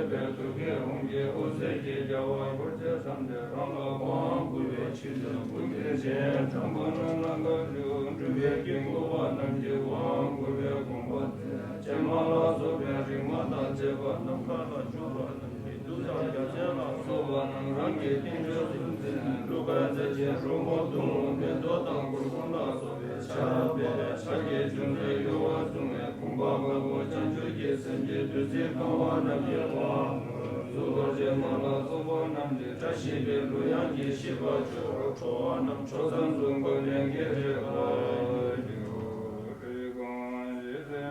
པའི་ཐུགས་ཀའི་དབང་གིས་འོད་ཟེར་གྱིས་རྒྱལ་བ་འཁོར་བཅས་ཐམས་ཅད་རང་ལ་དབང་བསྐུར་བའི་ཕྱིར་དུ་སྐུ་མདུན་བཞིན་དྲང་པོ་རྣམས་ལ་བཀའ་བཞིན་སྒྲུབ་པའི་དཀྱིལ་འཁོར་པ་རྣམས་ཀྱི་དབང་བསྐུར་བའི་དགོངས་པ་མཛད། ཕྱེ་མ་ལ་སོགས་པའི་རིག་མ་དང་བཅས་པ་རྣམས་ཁ་ལ་བྱུག་པ་རྣམས་ཀྱིས་གདུལ་བྱ་རྒྱ་ཆེན་ལ་སོགས་པ་རྣམས་རང་གི་རྟེན་མཆོག་ཏུ་འཛིན་ནས་གླུ་གར་མཛད་ཅིང་རོལ་མོ་བརྡུང་། མེ་ཏོག་དང་གུར་གུམ་ལ་སོགས་པའི་ཆར་འབེབས། ཕྱག་གི་ལྗོན་ཚད་གཡོ་བ་བཟུང་བའི་བུམ་པ་དཀར་པོ་བྱང་ཆུབ་ཀྱི་སེམས་ཀྱི་བདུད་རྩིས་གང་བ་རྣམས་ཀྱི་དབང་། གཙུག་ཏོར་ཆེན་མ་ལ་སོགས་པ་རྣམས་ཀྱི་བཀྲ་ཤིས་པའི་གླུ་དབྱངས་ཀྱིས་ཤིས་པ་ཆོས་འཁོར་ཁྲོ་བ་རྣམས་ཕྱོགས་མཚམས་སུ་འཁོར་ལན་གྱིས་རེག་པར་གྱུར། རིགས་ཀུན་ཞི་བདེ་མ་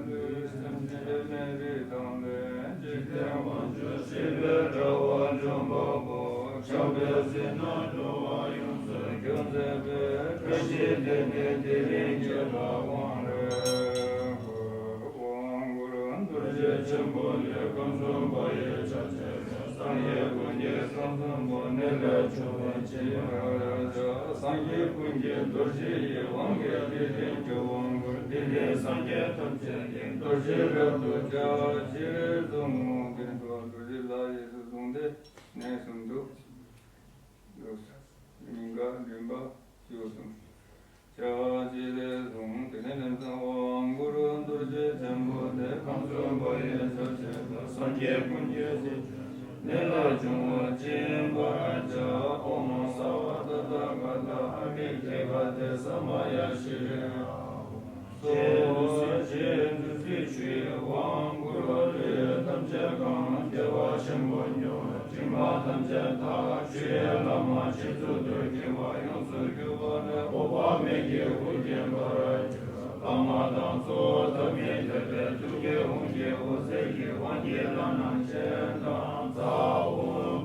ལུས་སེམས་ཅན་ནད་རིགས་དང་ལྡན། འཇིག་རྟེན་དབང་ཕྱུག་ཞི་བའི་དྲ་བ་འཇོམས་པ་པོ། ཕྱག་འཚལ་གཟིགས་ན་འགྲོ་བ་ཡོངས་སུ་སྐྱོབ་མཛད་པའི། བཀྲ་ཤིས་དེ་ནི་དེ་རིང་ཁྱེད་ལ་དབང་རེ་སྐུར། དབང་བསྐུར་རྡོ་རྗེ་ཆེན་པོ་ལས། ཁམས་གསུམ་པ་ཡི་ཆ་བྱད་ལས། སངས་རྒྱས་ཀུན་གྱི་གསང་གསུམ་པོ། ནད་ལས་བྱུང་བ་ཅི་ཡང་བྱ། སངས་རྒྱས་ཀུན་གྱི་རྡོ་རྗེ་ཡི། དབང་གིས་དེ་རིང་ཁྱོད་དབང་བསྐུར། དེ་ནས་སངས་རྒྱས་ཐམས་ཅད་ཀྱིས། རྡོ་རྗེ་རབ་ཏུ་ཕྱག་བཞི་ལས་བཟུང་། དེ་ཚོ་རྡོ་རྗེ་ལ་ཡིས་སུ་བཟུང་སྟེ་གནས་གསུམ་དུ། སྙིང་ག་མགྲིན་པ་སྤྱི་བོ་གསུམ། ཕྱག་གཅིག་ལས་བཟུང་། དེ་ནས་ལམ་སང་དབང་བསྐུར་རྡོ་རྗེ་ཆེན་པོ་དེ། ཁམས་གསུམ་པ་ཡི་ཆ་བྱད་ལ། སངས་རྒྱས་ཀུན་གྱི་རྗེས་སུ་ནད་ལས་བྱུང་བ་ཅི་ཡིན་པར་བྱ། ཨོཾ་སརྦ་ཏ་ཐཱ་ག་ཏ་ཨ་ཏི་ཏི་ག་ཏེ་ས་མ་ཡ་ཤི་རེ་ཨཱཿཧཱུྃ། ཞེས་བདུད་རྩི་ཆུ་ཡི་དབང་བསྐུར་བ་ལས། ཐམས་ཅད་གང་། བདེ་བ་ཆེན་པོ་མྱུར། དྲི་མ་ཐམས་ཅད་དག་ཆུ་ཡི་བླ་མ་ཆོས་མཆོག་ཏུ་སྐྱེ་བ་ཡོངས་སུ་གྱུར་པ་ལས། འོད་དཔག་མེད་ཀྱི་དབུ་རྒྱན་འབར་གྱུར། བླ་མ་དང་གཙོ་བོ་ཐ་མལ་དད་པས་ཐུགས་ཀྱི་དབང་གིས་འོད་ཟེར་གྱི་དབང་གིས་ལྷ་རྣམས་སྤྱན་དྲངས། ཛཿཧཱུྃ་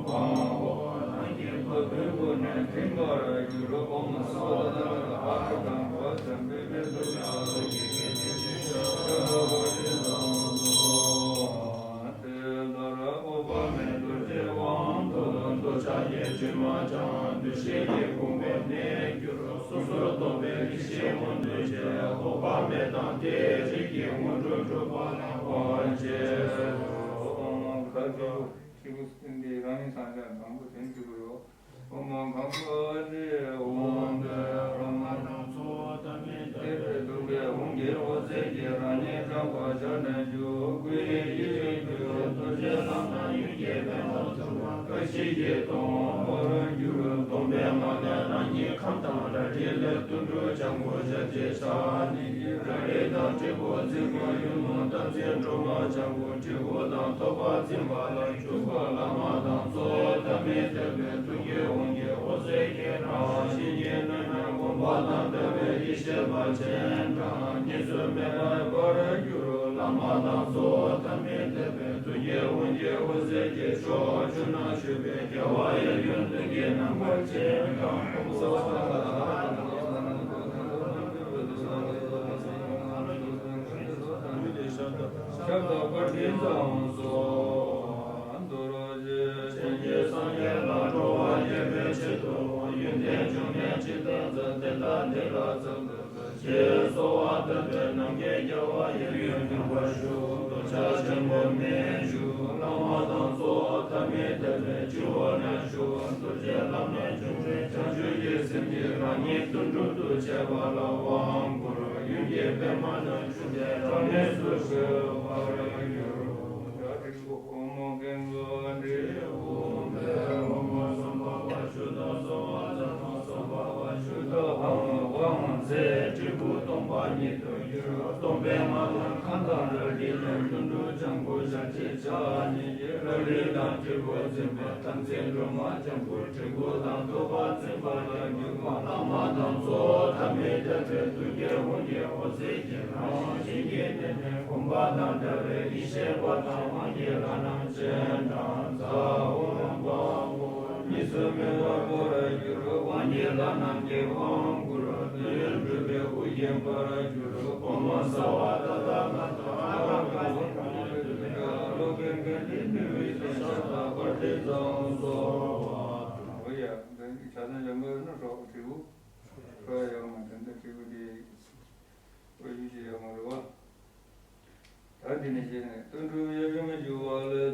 བཾ་ཧོཿ། ནང་གི་བ་སྤུའི་སྒོ་ནས་མགྲིན་པར་གྱུར། ཨོཾ་སརྦ་ཏ་ཐཱ་ག་ཏ་ཨ་ཏི་ཏི་ག་ཏེ་ས་མ་ཡ་ཤི་རེ་ཨཱཿཧཱུྃ། དེ་ལྟར་འོད་དཔག་མེད་རྡོ་རྗེའི་དབང་ཐོབ། འདོད་ཆགས་ཀྱི་དྲི་མ་སྦྱངས། འདུ་ཤེས་ཀྱི་ཕུང་པོ་གནས་གྱུར། སོ་སོར་རྟོག་པའི་ཡེ་ཤེས་མངོན་དུ་བྱས། འོད་དཔག་མེད་དང་དེའི་རིགས་ཀྱི་དངོས་གྲུབ་འགྲུབ་པ་ལ་དབང་བྱེད། ཨོཾ་ག་གི་གུ་གི་གུ་སྟེ་འདི་རང་ཉིད་སངས་རྒྱས་དང་པོ་དོན་གྱི་གུ་རུ། ཨོཾ་གང་ག་རི་ཨོཾ། བླ་མ་དང་གཙོ་བོ་ཐ་མལ་དད་པས་ཐུགས་ཀའི་དབང་གིས་འོད་ཟེར་གྱིས་རང་ཉིད་སྐྲག་པ་བྱང་ནས་བཞུགས། སྐུ་ཡི་ཡིད་ཀྱི་རྒྱུད་རྡོ་རྗེ་ལྷ་ནང་ཡུལ་གྱི་པདྨོ་དུ་མ་དཀར་ཞིང་གི་སྟོང་པར་གྱུར། སྟོང་པའི་ངང་ལས་རང་ཉིད་ཁམས་དྭངས་རལ་གྲི་ལས། དུད་འགྲོ་ལྗང་གུ་ཞལ་གྱི་ཕྱག་ནི་རལ་གྲི་དང་དྲིལ་བུ་འཛིན་པ་ཡུམ་བསྟན་འཛིན་སྒྲོལ་མ་ལྗང་གུ་དྲིལ་བུ་དང་ཐོད་པ་འཛིན་པ་ལ་འཇུག་པ། བླ་མ་དང་གཙོ་བོ་ཐ་མལ་དད་པས་ཐུགས་ཀྱི་དབང་གིས་འོད་ཟེར་གྱིས་རང་བཞིན་གྱི་སྣང་བ་སྒོམ་པ་དང་འདྲ་བའི་ཡེ་ཤེས་པ་སྤྱན་དྲངས། གཉིས་སུ་མེད་པར་འབར་གྱུར། བླ་མ་དང་གཙོ་བོ་ཐ་མལ་དད་པས་ཐུགས་ཀྱི་དབང་གིས་འོད་ཟེར་གྱིས་ཕྱོགས་བཅུ་ན་བཞུགས་པའི་རྒྱལ་བ་ཡབ་ཡུམ་ལྷུན་གྱིས་རྣམ་པར་སྤྱན་དྲངས། ཨོཾ་སརྦ་ཏ་ཐཱ་ག་ཏ་ཨ་ཏི་ཏི་ཏི་ཀ་ཏེ་ས་མ་ཡ་ཤི་རེ་ཨཱཿཧཱུྃ། ཤར་དང་བར་དུ་ཚང་སོགས། རྡོ་རྗེ་ཅན་གྱི་སངས་རྒྱས་ལ་འགྲོ་བ་ཡོད་པའི་ཆེད་དུ། ཡོན་ཏན་འབྱུང་གནས་ཇི་ལྟར་མཛད་དེ་ལྟར་འདི་ལ་ཚང་དུ་བསྟོད་ཅིང་གསོལ་བ་བཏབ་པས། ནམ་མཁའི་རྒྱལ་བ་ཡབ་ཡུམ་མཉམ་པར་བཞུགས། རྡོ་རྗེ་ཆེན་པོ་མཉམ་བཞུགས། བླ་མ་དང་གཙོ་བོ་ཐ་མལ་དད་པས་སྤྱི་བོ་ནས་ཞུགས། རྡོ་རྗེ་ལྷ་མོས་བྱུང་བའི་བྱང་ཆུབ་ཀྱི་སེམས་ཀྱིས་རང་ཉིད་དོན་གྲུབ་ཏུ་བྱེད་པ་ལ་དབང་བསྐུར། ཡུམ་གྱི་པདྨ་ན་བཞུགས་ཏེ་རང་གནས་སུ་གསལ་བར་གྱུར། ཨོཾ་ཀེང་ཀ་ཌི་ཨོཾ་བྷཻ་ཨོཾ་སྭ་བྷཱ་ཝ་ཤུདྡྷ་སྭ་བྷཱ་ཛ་ན་སྭ་བྷཱ་ཝ་ཤུདྡྷ་ཨ་ཧཾ་ཨ་ཧཾ་ཟེར་དྲིལ་བུ་སྟོང་པ་ཉིད་དུ་གྱུར། སྟོང་པའི་ངང་ལས་ཁམས་དྭངས་རལ་གྲི་ལས། དུད་འགྲོ་ལྗང་གུ་ཞལ་གྱི་ཕྱག་ནི་རལ་གྲི་དང་དྲིལ་བུ་འཛིན་པའི་བསྟན་འཛིན་སྒྲོལ་མ་ལྗང་གུ་དྲིལ་བུ་དང་ཐོད་པ་འཛིན་པ་ལ་འཇུག་པ། བླ་མ་དང་གཙོ་བོ་ཐ་མལ་དད་པས་ཐུགས་ཀྱི་དབང་གིས་འོད་ཟེར་གྱིས་རང་བཞིན་གྱིས་བསྟན་ནས་སྒོམ་པ་དང་འདྲ་བའི་ཡེ་ཤེས་པ་དང་དབང་གི་ལྷ་རྣམས་སྤྱན་དྲངས། ཛཿཧཱུྃ་བཾ་ཧོཿ། གཉིས་སུ་མེད་པར་འབར་གྱུར། དབང་གི་ལྷ་རྣམས་ཀྱིས་དབང་བསྐུར། དོན་ཡོད་གྲུབ་པའི་དབུ་རྒྱན་འབར་གྱུར། ཨོཾ་སརྦ་ཏ་ཐཱ་ག་ཏ་ཨ་ཏི་ཏི་ཀ་ཏེ་ས་མ་ཡ་ཤི་རེ་ཨཱཿཧཱུྃ། ཨོ་ཡ། འདི་ཆ་ཚང་ཡོད་མ་ཡོད་ན་ཧྲོག་དྲིལ་བུ། ཧྲོག་ཡོད་མ་དེ་འདྲ་དྲིལ་བུ་དེ་དབུ་ཞུ་ཞིག་ཡོད་མ་རེད་བ། ད་འདི་ནས་བཤད་ནས་དོན་གྲུབ་ཡབ་ཡུམ་བཞུགས་པ་ལས།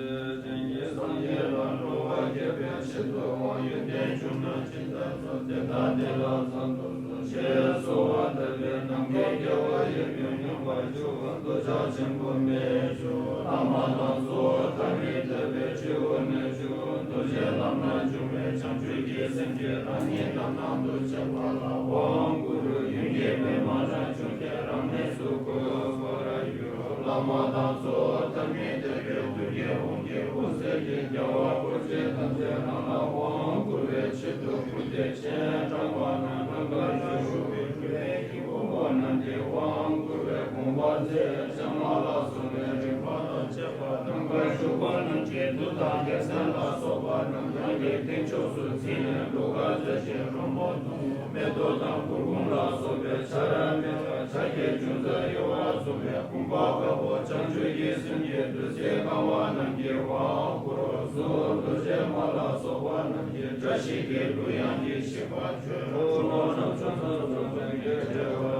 ལས་ཅན་གྱི་སངས་རྒྱས་ལ་འགྲོ་བ་བསྐྱབ་པའི་ཕྱིར་དུའང་ཡོན་ཏན་བྱུང་ན་ཇི་ལྟར་འཚོ་དེ་ལྟར་དེ་ལ་བསམ་དུ་གསོལ་ཞེས་གསོལ་བ་བཏབ་པས་ནམ་མཁའི་རྒྱལ་བ་ཡིད་ཀྱང་མཉམ་པར་བཞུགས། འདོད་ཆགས་ཆེན་པོ་མེད་བཞུགས། བླ་མ་དང་གཙོ་བོ་ཐ་མལ་དག་པའི་སྤྱི་བོ་ནས་བཞུགས། རྡོ་རྗེ་ལམ་ན་བྱུང་བའི་བྱང་ཆུབ་ཀྱི་སེམས་ཀྱིས་རང་ཉིད་རྣམ་སྣང་དུ་གཤེགས་པ་ལ་དབང་བསྐུར། ཡུམ་གྱི་པདྨ་རང་བྱུང་སྟེ་རང་གནས་སུ་བཀོད་པར་གྱུར། བླ་མ་དང་གཙོ་བོ་ཐ་མལ་དག་པའི་ཐུགས་ཀྱི་དབང་གིས་འོད་ཟེར་གྱིས་རྒྱལ་བ་སྐུ་མཆེད་ཐམས་ཅད་རང་ལ་དབང་བསྐུར་བའི་ཕྱིར་དུ་སྐུ་སྟོད་ཆེན་དྲངས་པ་ན་ནམ་མཁའ་ལ་བཞུགས་པའི་སྤྲུལ་པའི་ཡིད་འོང་བ་རྣམས་ཀྱིས་དབང་བསྐུར་བའི་དགོངས་པ་མཛད། ཕྱག་ན་ལ་སོགས་པའི་རིམ་པ་དང་བཅས་པ་ནམ་མཁའ་བཞུགས་པ་རྣམས་ཀྱིས་རྡུལ་དང་རྒྱལ་མཚན་ལ་སོགས་པ་རྣམས་རང་གི་སྟེང་ཕྱོགས་སུ་འཛིན། གདུགས་དཀར་སེར་ཆེན་རོལ་མོ་དུང་། མེ་ཏོག་དང་གུར་གུམ་ལ་སོགས་པའི་ཆར་མེ་དང་ཆར་གྱི་ཅུང་ཟད་གཡོ་བ་སོགས་པའི་བུམ་པ་དཀར་པོ་བྱང་ཆུབ་ཀྱི་སེམས་ཀྱི་བདུད་རྩིས་གང་བ་རྣམས་ཀྱིས་དབང་བསྐུར། གཟུགས་རྡོ་རྗེ་མ་ལ་སོགས་པ་རྣམས་ཀྱིས་བཀྲ་ཤིས་ཀྱི་གླུ་དབྱངས་ཀྱིས་ཤིས་པར་མཆོད། ཁྲོ་བོ་རྣམས་ཕྱོགས་མཚམས་སུ་སངས་རྒྱས་བྱེ་བ་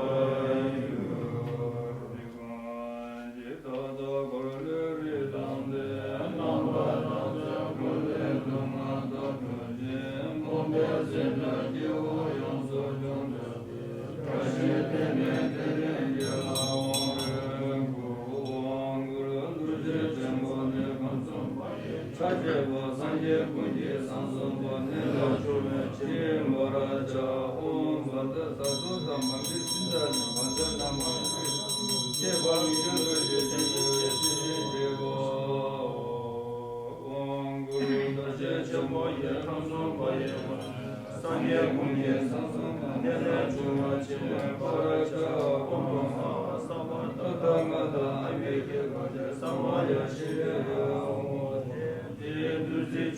ཡོད། ཇི་ལྟར་འཁོར་ལོའི་རིས་དང་ལྡན། རྣམ་པ་ཐམས་ཅད་འཁོར་ལོའི་སྡུག་བསྔལ་དག་སྒྲོལ་ཞིང་། ཕོངས་པའི་སེམས་ལ་སྐྱེ་བོ་ཡོངས་སུ་སྦྱོང་སྟེ། བཀྲ་ཤིས་དེ་ནས་དེ་ནས་རྒྱལ་ལ་དབང་བསྐུར། དབང་བསྐུར་རྡོ་རྗེ་ཆེན་པོ་ནི་ཁམས་གསུམ་པ་ཡི། ཕྱག་བྱེད་པ་སངས་རྒྱས་ཀུན་གྱི་གསང་གསུམ་པ། ནད་ལ་བཅོལ་བའི་ཕྱིར་འབར་བ་ལྟར། ཨོཾ་བཛྲ་ས་ཏྭ་ཛཿ་མ་ཎི་ཙིནྟ་ནི་བཛྲ་ན་མ་ཎི་ཁྱད་པར་མི་འདྲ་བའི་རྡོ་རྗེ་ཆེན་པོའི་ཚིག་བཞིན་གཤེགས་པ། དབང་བསྐུར་རྡོ་རྗེ་ཆེན་པོ་ཡི་ཁམས་གསུམ་པ་ཡི། སངས་རྒྱས་ཀུན་གྱི་གསང་གསུམ་པ། ནད་ལས་བྱུང་བ་ཕྱིར་འབར་བ་ལྟར། ཨོཾ་ཨ་ཧ་ས་བ་ཏ་ཐཱ་ག་ཏ་ཨ་བི་ཀེ་ཀ་ཏེ་ས་མ་ཡ་ཤི་རེ་ཡ།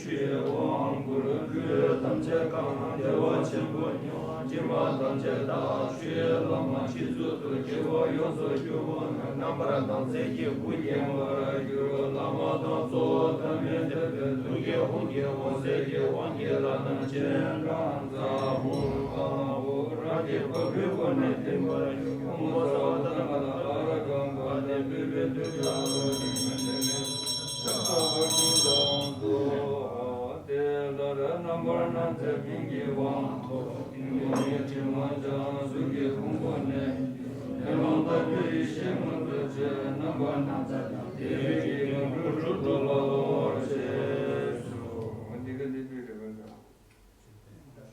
ཆོས་དབང་བསྐུར། ལུས་ཐམས་ཅད་གང་བདེ་བ་ཆེན་པོ་མྱོང་། སྦྱིན་པ་ཐམས་ཅད་བདག་ཆོས་བླ་མ་ཆོས་ཚུལ་དུ་སྐྱེ་བོ་ཡོངས་སུ་གྱུར་པ་ནི། རྣམ་པར་སྣང་མཛད་ཀྱི་སྐུ་བརྙན་པར་གྱུར། བླ་མ་དང་གཙོ་བོ་ཐ་མལ་དད་པའི་ཐུགས་ཀྱི་དབང་གིས་འོད་ཟེར་གྱི་དབང་གིས་ལྷ་རྣམས་སྤྱན་དྲངས་ཙམ། ཧཱུྃ་ཧཱུྃ་ཧཱུྃ། རབ་ཀྱི་བ་སྤུའི་སྒོ་ནས་ཐིམ་པར་ཞུགས། ཕུང་པོ་ཟ་བ་ཏདྱ་ཐཱ་ལ་ར་གམ་པ་ཏི་པི་པི་ཏུ་ཏྲ་ལོ་ཏི་མ་ཏི་མི་ཤ་ཁ་བ་ཏི་དང་དུ་ཨ་ཏི་ལ་ར། རྣམ་པར་སྣང་མཛད་མིང་གི་དབང་ཐོབ། ཏིང་ངེ་འཛིན་དྲི་མ་སྦྱངས་གཟུགས་ཀྱི་ཕུང་པོ་ནས། ལས་དབང་ལྟ་བུའི་ཡེ་ཤེས་མངོན་དུ་བྱས། རྣམ་པར་སྣང་མཛད་དང་དེ་བས་ཀྱི་ངང་དུ་སྒྲུབ་ཏུ་སློབ་པར་བྱས་སོ། འདི་ག་འདི་པའི་རེད་པ།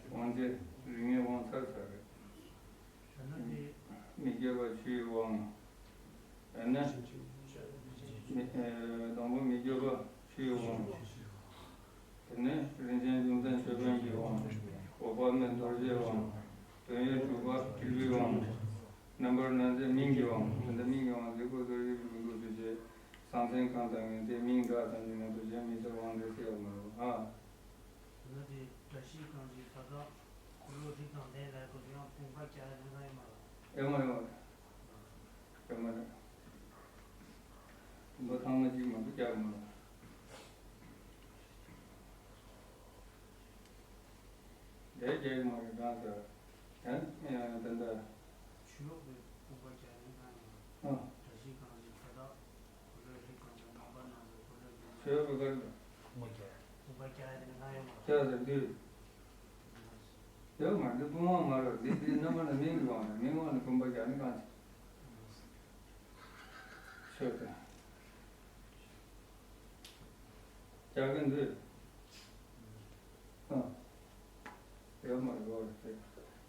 དབང་ཆེན་རིགས་ལྔའི་དབང་ཚར་ཚར་རེད། མི་བསྐྱོད་པ་ཆུའི་དབང་། ཨ་ནི། མི་ཨེ་དང་པོ་མི་བསྐྱོད་པ་ཆུའི་དབང་། དེ་ནས་རིན་ཆེན་ལྗོན་ཏན་ཅོད་པན་གྱི་དབང་། འོད་དཔག་མེད་རྡོ་རྗེའི་དབང་། དོན་ཡོད་གྲུབ་པ་སྤྲུལ་པའི་དབང་། རྣམ་པར་སྣང་མཛད་མིང་གི་དབང་། དེ་འདྲ་མིང་གི་དབང་དེ་ཀོ་ཏོ་རི་རི་མི་དགོས་དུ་བྱས། གསང་མཚན་གང་དང་ངེས་དེ་མིང་འདྲ་ཐམས་ཅད་ནང་དུ་གཞན་མི་ཚེ་དབང་དེ་སེལ་ཡག་མ་རེད་ཨ། ལ་དེ་བཀྲ་ཤིས་རྐང་གཅིག་ད་ལྟ་འཁོར་ལོ་རིགས་དང་ལྡན་ལ་གོ་ཡང་དཔུང་པ་རྒྱག་ཡ་ལྷན་ཁང་ཡོད་མ་རེད། ཡོད་མ་རེད་མ་རེད། ཡོད་མ་རེད། དཔུང་པ་ཐང་མ་གཅིག་མ་གཏོགས་རྒྱག་མ་རེད། དེ་རྒྱག་མ་རེད་གང་ཟེར། ཡང་ཡང་དེ་འདྲ། ཆུ་ལོག་པའི་དཔུང་པ་རྒྱག་ལྷན་ཁང་ཡོད་མ་རེད། ཨ། བཀྲ་ཤིས་རྐང་གཅིག་ད་ལྟ་འཁོར་ལོ་རིགས་དང་ལྡན་རྣམ་པར་སྣང་མཛད་འཁོར་ལོ་རིགས་ཆོས་པ་གར་དུ། དཔུང་པ་རྒྱག་ཡ་ལྷན་ཁང་ཡོད་མ་རེད། ཆ་ཟེར་དུས། ཡོད་མ་རེད། འདི་དཔུང་དབང་མ་རེད། འདི་འདི་རྣམ་པ་ལ་མིང་གི་དབང་རེད། མིང་དབང་ནི་དཔུང་པ་རྒྱག་ནི་གང་ཆེ། ཆོས་དང་། རྒྱག་གི་འདུག་ཨ། ཡོད་མ་རེད་གོ་རེད་དེ།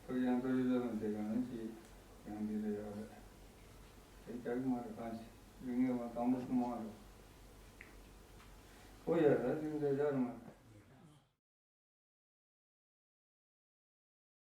ཐུགས་ཡང་ཐུགས་ཡོད་ལ་དེ་གང་ཅི་ཡང་འདི་རེད་ཡོད་རེད། དེ་རྒྱག་གི་མ་རེད་གང་ཅི། རིགས་ལྔའི་དབང་དང་པོ་དཔུང་དབང་རེད། ཨོ་ཡ་ར་ཅིག་འདི་རྒྱག་མ་རེད།